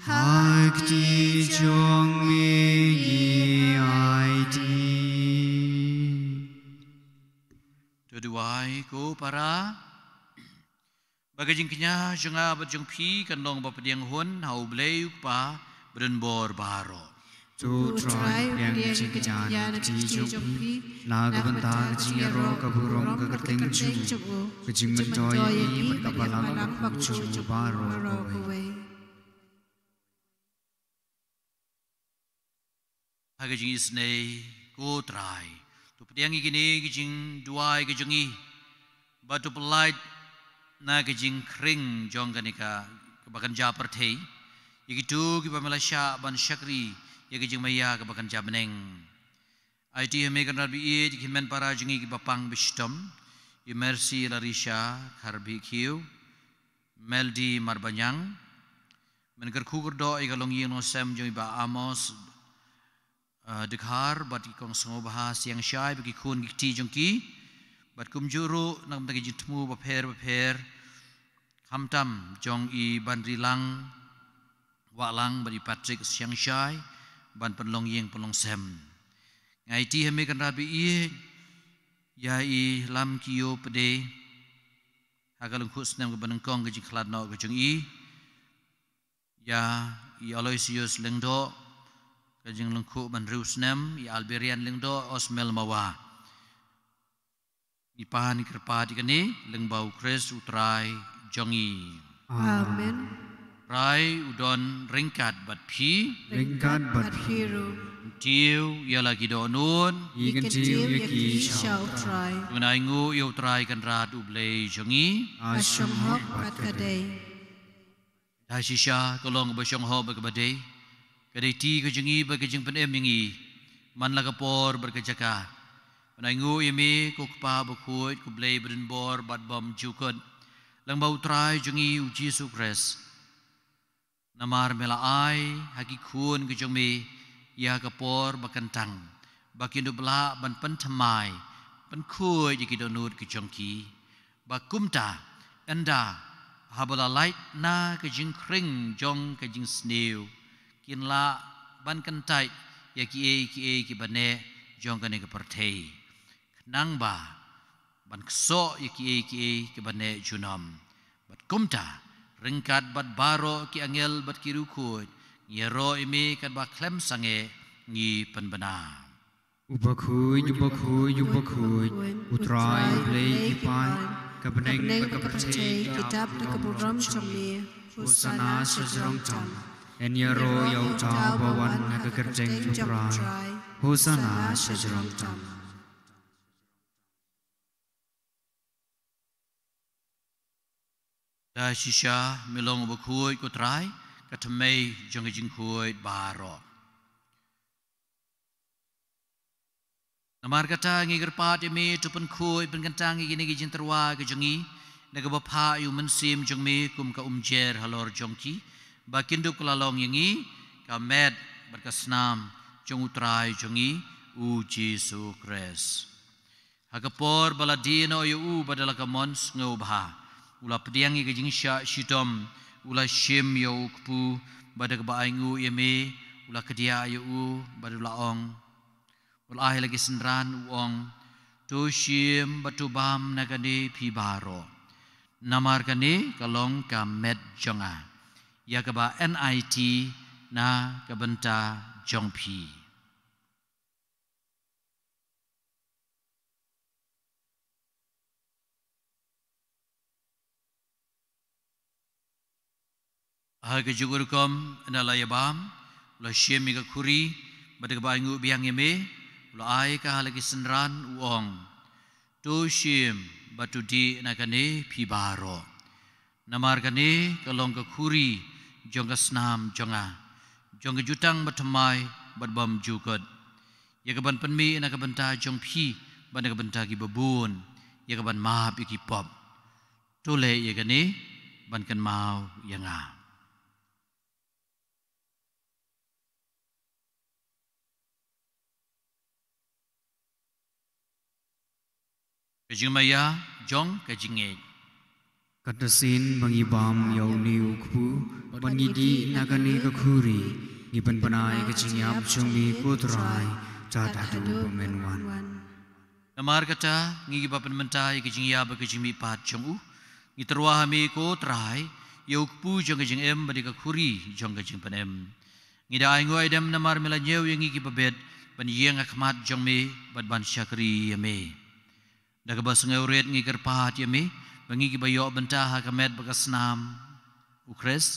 ha kti jong me ngi aiti. To duwai ko para. Ba ka jingkñia jong nga bad jong phi kan long ba pdiang hun ha U Blei U Kpa badonbor baroh. To U Trai, pdiang ka jingkñia na ka kti jong phi, na ka bynta ka jingïaroh ka burom ka kyrteng jong u, ka jingmyntoi ïa ngi bad ka balang bakhuid jong u baroh kawei. Ha ka jingisynei ko Trai, to pdiang ïa kine ki jingduwai ki jong ngi, bad to pyllait na ka jingkhring jong kane ka, kaba kan jia pyrthei, ïa kito kiba me la shah ban shakri ïa ka jingmaïa kaba kan jia bneng. Aiti ha me Kynrad baieit ïa ki hynmen para jong ngi kiba pang ba shitom, ïa Mercy Larisha Kharbihkhiew, Meldy Marbaniang, men kyrkhu kyrdoh ïa ka longïing longsem jong i Bah Amos, ah, Dkhar, bad i Kong Sngewbha Siangshai, bad ki khun ki kti jong ki, bad kumjuh ruh na ka bynta ki jingthmu bapher bapher, khamtam jong i Banrilang Wahlang bad i Patrick Siangshai, ban pynlongïing pynlongsem. Nga aiti ha me Kynrad baieit ïa i Lamkiew Pde, ha ka lyngkhuh snem kaba nyngkong ka jingkhlad noh ka jong i, ïa i Aloysius Lyngdoh, ka jinglyngkhuh ban hynriew snem, i Alberian Lyngdoh, Osmel Mawa. Ngi pan ngi kyrpad ïa kane lyngba U Khrist U Trai jong ngi. Amen. Trai u don ryngkat bad phi. Ryngkat bad phi ruh. Kyntiew ïa la ki dohnud. Ngi kyntiew ïa ki sha U Trai. To ngin ainguh ïa U Trai Kynrad U Blei jong ngi. Ka shong hok bad ka dei. Da shisha ka long kaba shong hok bad kaba dei. Ka dei kti ka jong ngi bad ka jingpynim ïa ngi man la ka por bad ka jaka. Ngi ainguh ïa me ko Kpa bakhuid, ko Blei badonbor bad bymjukut, lyngba U Trai jong ngi U Jisu Khrist. Namar me la ai ha ki khun ki jong me ïa ka por ba kyntang, ba kin dup lah ban pynthymmai, pynkhuid ïa ki dohnud ki jong ki. Ba kumta, ynda haba la lait na ka jingkhring jong ka jingsniew, kin lah ban kyntait ïa kiei kiei kiba neh jong kane ka pyrthei, khnang ba ban ksoh ïa kiei kiei kiba neh junom. Bad kumta, ryngkat bad baroh ki angel bad ki riewkhuid, ngi ïaroh ïa me katba khlem sangeh ngi pynbna. U bakhuid, u bakhuid, u bakhuid, U Trai U Blei ki paid, ka bneng bad ka pyrthei ki dap da ka burom jong me. Hosana sha jrong tam. Yn ïaroh ïa uta uba wan ha ka kyrteng jong U Trai. Hosana sha jrong tam. Da shisha me long u bakhuid ko Trai, ka thymmei jong ka jingkhuid baroh. Namar kata ngi kyrpad ïa me, to pynkhuid pynkyntang ïa kine ki jingtyrwa ki jong ngi da kaba phah ïa u Mynsiem jong me kum ka umjer halor jong ki, ba kin dup la long ïa ngi ka met bad ka snam jong u Trai jong ngi u Jisu Khrist. Ha ka por ba la die noh ïa u bad da la ka mon sngewbha, u la pdiang ïa ka jingshah shitom, u la shim ïa u kpu, bad da kaba ainguh ïa me, u la kdiah ïa u bad u la ong, u la ai la ki synran, u ong, to shim bad to bam na kane phi baroh. Namar kane ka long ka met jong nga, ïa kaba nit na ka bynta jong phi. Ha ka jingkyrkhu, ynda la ïa bam, u la shim ïa ka khuri, bad da kaba ainguh biang ïa me, u la ai ka ha la ki synran, u ong, to shim bad to dih na kane phi baroh. Namar kane ka long ka khuri jong ka snam jong nga, jong ka jutang bathymmai bad bymjukut, ïa kaban pynmih na ka bynta jong phi bad na ka bynta ki babun, ïa kaban map ïa ki pop. To leh ïa kane ban kynmaw ïa nga. Ka jingmaïa jong ka jingngeit. Katno sien ba ngi bam ïa une u kpu, ba ngi dih na kane ka khuri, ngi pynbna ïa ka jingïap jong me ko Trai, tad haduh ba men wan. Namar kata, ngi kiba pynmynta ïa ka jingïap bad ka jingmihpat jong u, ngi tyrwa ha me ko Trai, ïa u kpu jong ka jingim bad ïa ka khuri jong ka jingpynim. Ngi da ainguh aidem namar me la ñiew ïa ngi kiba bit ban ïeng ha khmat jong me bad ban shakri ïa me. Da kaba sngewrit ngi kyrpad ïa me ba ngi kiba ïoh bynta ha ka met bad ka snam u Khrist,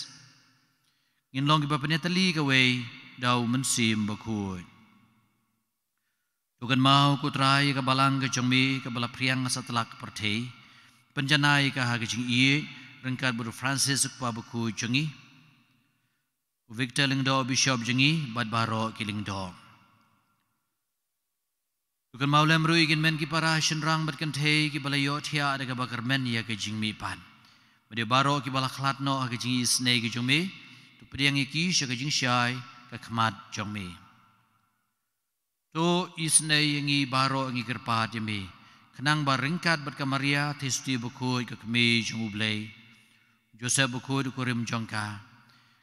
ngin long kiba pynïatylli kawei da u Mynsiem Bakhuid. To kynmaw ko Trai ïa ka balang ka jong me kaba la phriang ha satlak pyrthei. Pynjanai ïa ka ha ka jingïeit ryngkat bad u Francis u Kpa Bakhuid jong ngi, u Victor Lyngdoh Bishop jong ngi bad baroh ki lyngdoh. To kynmaw lem ruh ïa ki hynmen ki para shynrang bad kynthei kiba la ïohthiah da kaba kyrmen ïa ka jingmihpat. Bad ïa baroh kiba la khlad noh ha ka jingisynei ka jong me, to pdiang ïa ki sha ka jingshai ka khmat jong me. To isynei ïa ngi baroh, ngi kyrpad ïa me, khnang ba ryngkat bad ka Maria Theisotti Bakhuid ka Kmie jong U Blei, Joseph Bakhuid u kurim jong ka,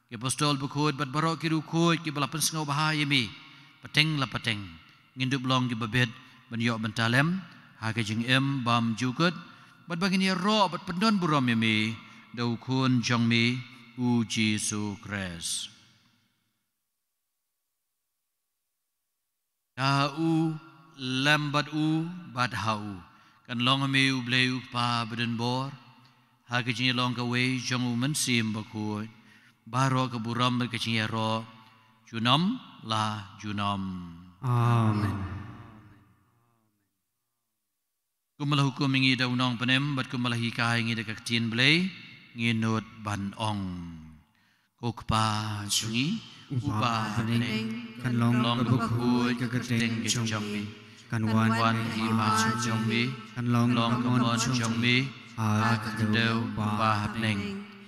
ki Apostol Bakhuid bad baroh ki riewkhuid kiba la pynsngewbha ïa me pateng la pateng, ngin dup long kiba bit ban ïoh bynta lem ha ka jingim bymjukut, bad ba ngin ïaroh bad pyndonburom ïa me da u Khun jong me u Jisu Khrist. Ha u, lem bad u, bad ha u, kan long ha me U Blei U Kpa badonbor, ha ka jingïalong kawei jong U Mynsiem Bakhuid, baroh ka burom bad ka jingïaroh junom la junom. Amen. Kumba la hukum ïa ngi da u Nongpynim bad kumba la hikai ïa ngi da ka Ktien Blei, ngin nud ban ong. Ko Kpa jong ngi uba ha bneng, kan long kaba khuid ka kyrteng ka jong me. Kan wan ka hima jong me, kan long ka mon jong me ha ka khyndew kumba ha bneng.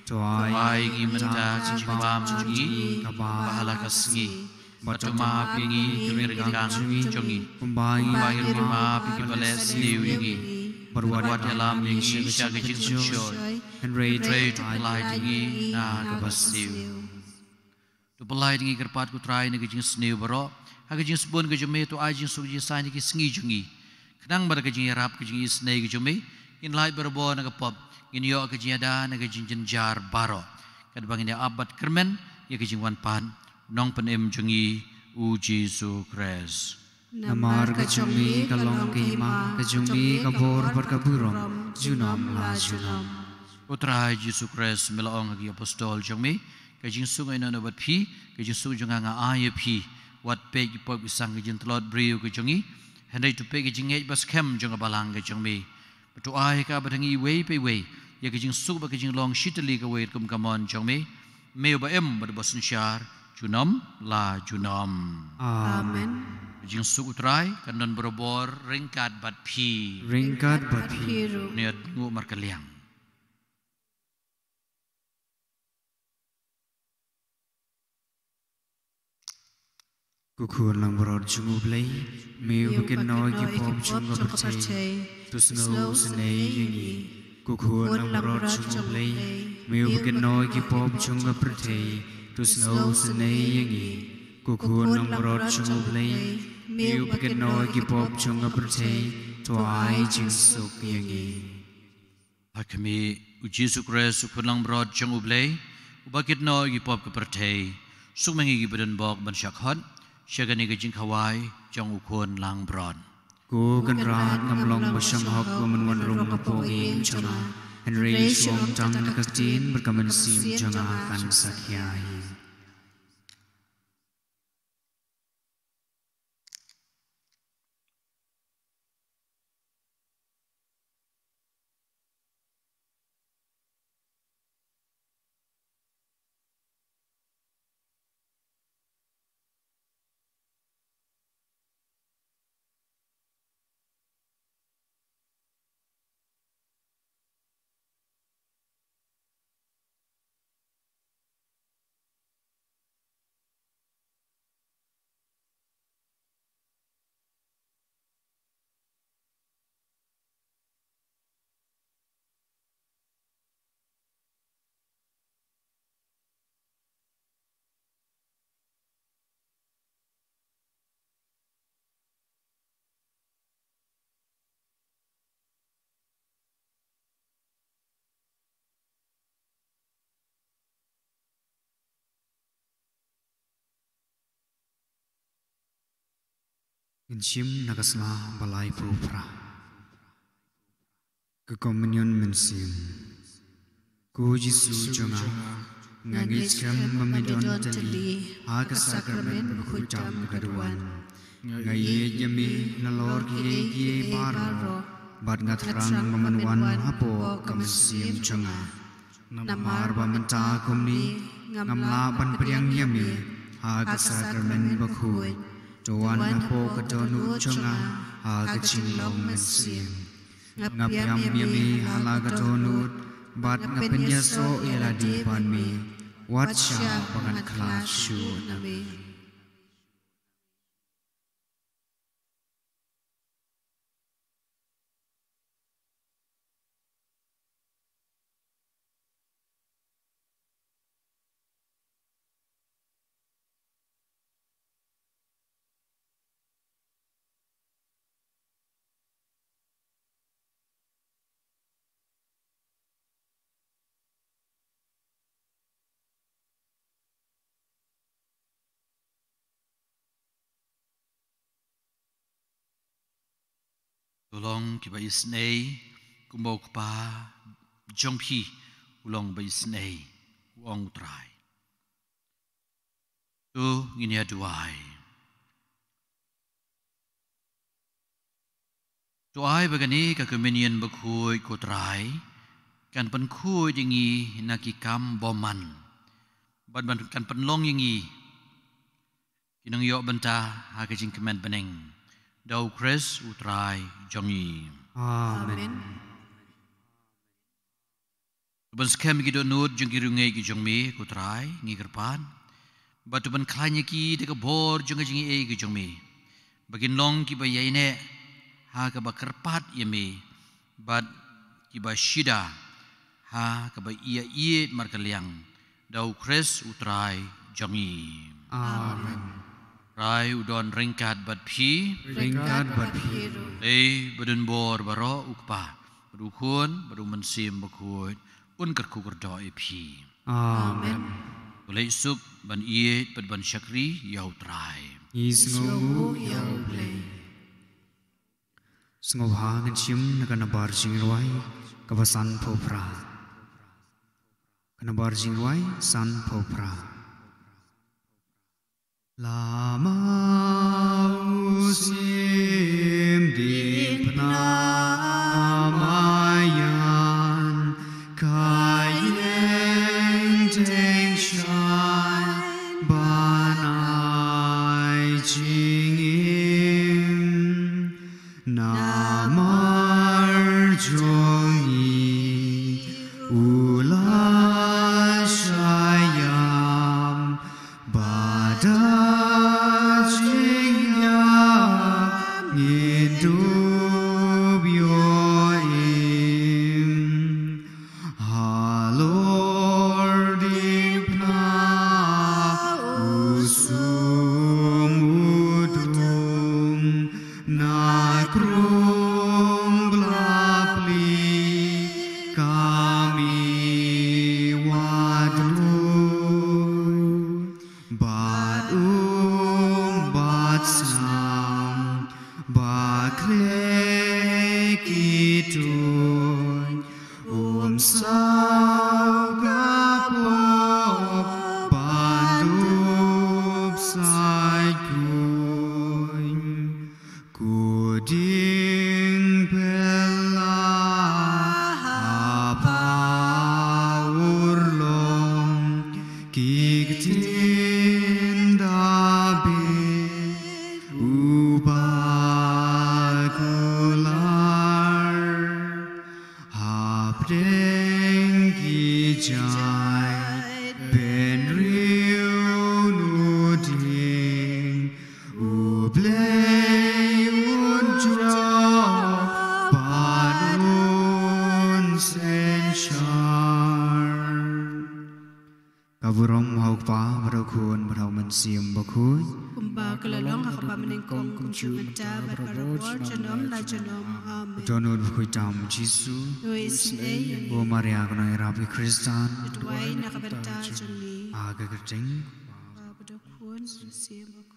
To ai ïa ngi mynta ka jingbam jong ngi kaba ha la ka sngi. Bad to map ïa ngi ki ryngkang jong ngi, kumba ngi map ïa kiba leh sniew ïa ngi. Bad wat ïalam ïa ngi sha ka jingpynshoi, hynrei to pyllait ïa ngi na kaba sniew. To pyllait ïa ngi, kyrpad ko Trai, na ka jingsniew baroh, ha ka jingsbun ka jong me, to ai jingsuk jingsaiñ ha ki sngi jong ngi. Khnang ba da ka jingïarap ka jingisynei ka jong me, ngin lait barabor na ka pop, ngin ïoh ka jingïada na ka jingjynjar baroh, katba ngin ïa ap bad kyrmen ïa ka jingwan pat u Nongpynim jong ngi u Jisu Khrist. Namar ka jong me ka long ka hima, ka jong me ka bor bad ka burom junom la junom. Ko Trai Jisu Khrist, me la ong ha ki apostol jong me, ka jingsuk nga ïehnoh noh bad phi, ka jingsuk jong nga nga ai ïa phi. Wat peit ki pop ki sang ka jingtlot briew ka jong ngi, hynrei to peit ka jingngeit ba skhem jong ka balang ka jong me. Bad to ai ha ka bad ha ngi iwei pa iwei ïa ka jingsuk bad ka jinglong shitylli kawei kum ka mon jong me, me uba im bad uba synshar junom la junom. Amen. Jingsuk U Trai kan don barabor ryngkat bad phi. Ryngkat bad phi ruh. Ngi ïa nguh markylliang. Ko khun langbrot jong U Blei, me uba kynnoh ïa ki pop jong ka pyrthei, to sngew isynei ïa ngi. Ko khun langbrot jong U Blei, me uba kynnoh ïa ki pop jong ka pyrthei, to sngew isynei ïa ngi. Ko khun langbrot jong U Blei, me uba kynnoh ïa ki pop jong ka pyrthei, to ai jingsuk ïa ngi. Ha khmih, U Jisu Khrist, U Khun langbrot jong U Blei, uba kynnoh ïa ki pop ka pyrthei, suk ma ngi kiba don bok ban shah khot sha kane ka jingkhawai jong U Khun langbrot. Ko Kynrad, ngam long ba shong hok ba men wan rung hapoh ka ïing jong nga, hynrei shu ong tang da ka ktien bad ka mynsiem jong nga kan sa khia hi. Ngin shim na ka sla ba laiphew phra. Ka Komunion Mynsiem. Ko Jisu jong nga, nga ngeit skhem ba me don tylli ha ka sakramen bakhuid tam ka duwan. Nga ïeit ïa me halor kiei kiei baroh, bad nga thrang ba men wan hapoh ka mynsiem jong nga. Namar ba mynta kumne ngam lah ban pdiang ïa me ha ka sakramen bakhuid. To wan hapoh ka dohnud jong nga ha ka jinglong mynsiem. Nga pdiang ïa me ha la ka dohnud, bad nga pynïasoh ïa lade bad me. Wat shah ba ngan khlad shuh na me. To long kiba isynei kumba u Kpa jong phi u long ba isynei, u ong U Trai. To ngin ïa duwai. To ai ba kane ka Komunion bakhuid, ko Trai, kan pynkhuid ïa ngi na ki kam bymman, bad ban kan pynlong ïa ngi ki nongïoh bynta ha ka jingkmen bneng. Da U Khrist U Trai jong ngi. Amen. To ban skhem ïa ki dohnud jong ki riewngeit ki jong me, ko Trai, ngi kyrpad. Bad to ban khlaiñ ïa ki da ka bor jong ka jingaiei ka jong me, ba kin long kiba ïaineh ha kaba kyrpad ïa me, bad kiba shida ha kaba ïaieit markylliang. Da U Khrist U Trai jong ngi. Amen. Trai u don ryngkat bad phi. Ryngkat bad phi ruh. Dei ba don bor baroh, u Kpa, bad u Khun, bad u Mynsiem Bakhuid, un kyrkhu kyrdoh ïa phi. Amen. To leit suk ban ïeit bad ban shakri ïa U Trai. Ngi sngewnguh ïa U Blei. Sngewbha ngin shim na ka Naba Jingrwai kaba sanphew phra. Ka Naba Jingrwai sanphew phra. Lama u sim diengphna maïan, ka ïeng teng shai ban ai jingim. Um saw ka pop ban dup sai kuñ. Ku ding pela ha pa urlong ki ktien da bit u ba kular. Hapdeng ki jait bynriew nu ding, U Blei un jop bad un synshar. Ka burom ha U Kpa bad ha U Khun bad ha U Mynsiem Bakhuid. Kumba ka la long ha kaba mynnyngkong kumjuh mynta bad baroh junom la junom. Amen. Don U Bakhuid tam Jisu. Ui isynei ïa ngi. U Maria ka nongïarap ki Khristan. Duwai na ka bynta jong ngi. Ha ka kyrteng U Kpa bad U Khun bad U Mynsiem Bakhuid.